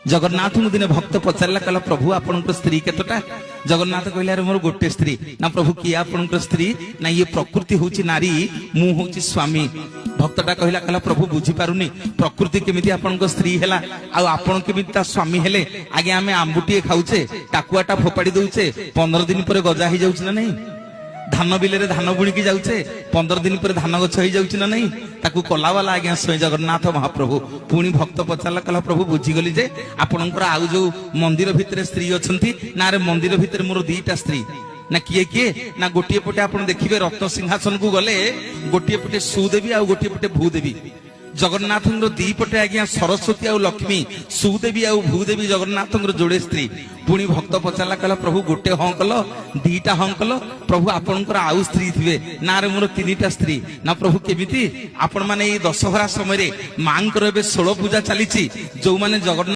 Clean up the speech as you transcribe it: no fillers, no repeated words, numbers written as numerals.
ଜଗନ୍ନାଥଙ୍କୁ ଦିନେ ଭକ୍ତ ପଚାରିଲା, କହିଲା, ପ୍ରଭୁ, ଆପଣଙ୍କ ସ୍ତ୍ରୀ କେତେଟା? ଜଗନ୍ନାଥ କହିଲେ, ଆରେ, ମୋର ଗୋଟେ ସ୍ତ୍ରୀ। ନା, ପ୍ରଭୁ, କିଏ ଆପଣଙ୍କ ସ୍ତ୍ରୀ? ନା, ଇଏ ପ୍ରକୃତି ହଉଛି ନାରୀ, ମୁଁ ହଉଛି ସ୍ୱାମୀ। ଭକ୍ତଟା କହିଲା, କହିଲା, ପ୍ରଭୁ, ବୁଝିପାରୁନି, ପ୍ରକୃତି କେମିତି ଆପଣଙ୍କ ସ୍ତ୍ରୀ ହେଲା ଆଉ ଆପଣ କେମିତି ତା ସ୍ୱାମୀ ହେଲେ? ଆଜ୍ଞା, ଆମେ ଆମ୍ବୁଟିଏ ଖାଉଛେ, ଟାକୁଆଟା ଫୋପାଡି ଦଉଛେ, 15 ଦିନ ପରେ ଗଜା ହେଇଯାଉଛି ନା ନାହିଁ? ଧାନ ବିଲରେ ଧାନ ବୁଣିକି ଯାଉଛେ, 15 ଦିନ ପରେ ଧାନ ଗଛ ହେଇଯାଉଛି ନା ନାହିଁ? ତାକୁ କଲାବାଲା ଆଜ୍ଞା ସ୍ୱୟଂ ଜଗନ୍ନାଥ ମହାପ୍ରଭୁ। ପୁଣି ଭକ୍ତ ପଚାରିଲା, କହିଲା, ପ୍ରଭୁ, ବୁଝିଗଲି ଯେ ଆପଣଙ୍କର ଆଉ ଯୋଉ ମନ୍ଦିର ଭିତରେ ସ୍ତ୍ରୀ ଅଛନ୍ତି? ନା, ଆରେ, ମନ୍ଦିର ଭିତରେ ମୋର ଦିଟା ସ୍ତ୍ରୀ। ନା, କିଏ କିଏ? ନା, ଗୋଟିଏ ପଟେ ଆପଣ ଦେଖିବେ ରତ୍ନ ସିଂହାସନକୁ ଗଲେ ଗୋଟିଏ ପଟେ ସୁଦେବୀ ଆଉ ଗୋଟିଏ ପଟେ ଭୂଦେବୀ। ଜଗନ୍ନାଥଙ୍କର ଦି ପଟେ ଆଜ୍ଞା ସରସ୍ୱତୀ ଆଉ ଲକ୍ଷ୍ମୀ, ସୁଦେବୀ ଆଉ ଭୂଦେବୀ, ଜଗନ୍ନାଥଙ୍କର ଯୋଡେ ସ୍ତ୍ରୀ। ପୁଣି ଭକ୍ତ ପଚାରିଲା, କହିଲା, ପ୍ରଭୁ, ଗୋଟେ ହଁ କଲ, ଦିଟା ହଁ କଲ, ପ୍ରଭୁ, ଆପଣଙ୍କର ଆଉ ସ୍ତ୍ରୀ ଥିବେ। ନା ରେ, ମୋର ତିନିଟା ସ୍ତ୍ରୀ। ନା, ପ୍ରଭୁ, କେମିତି? ଆପଣ ମାନେ ଏଇ ଦଶହରା ସମୟରେ ମାଙ୍କର ଏବେ ଷୋଳ ପୂଜା ଚାଲିଛି, ଯୋଉମାନେ ଜଗନ୍ନାଥ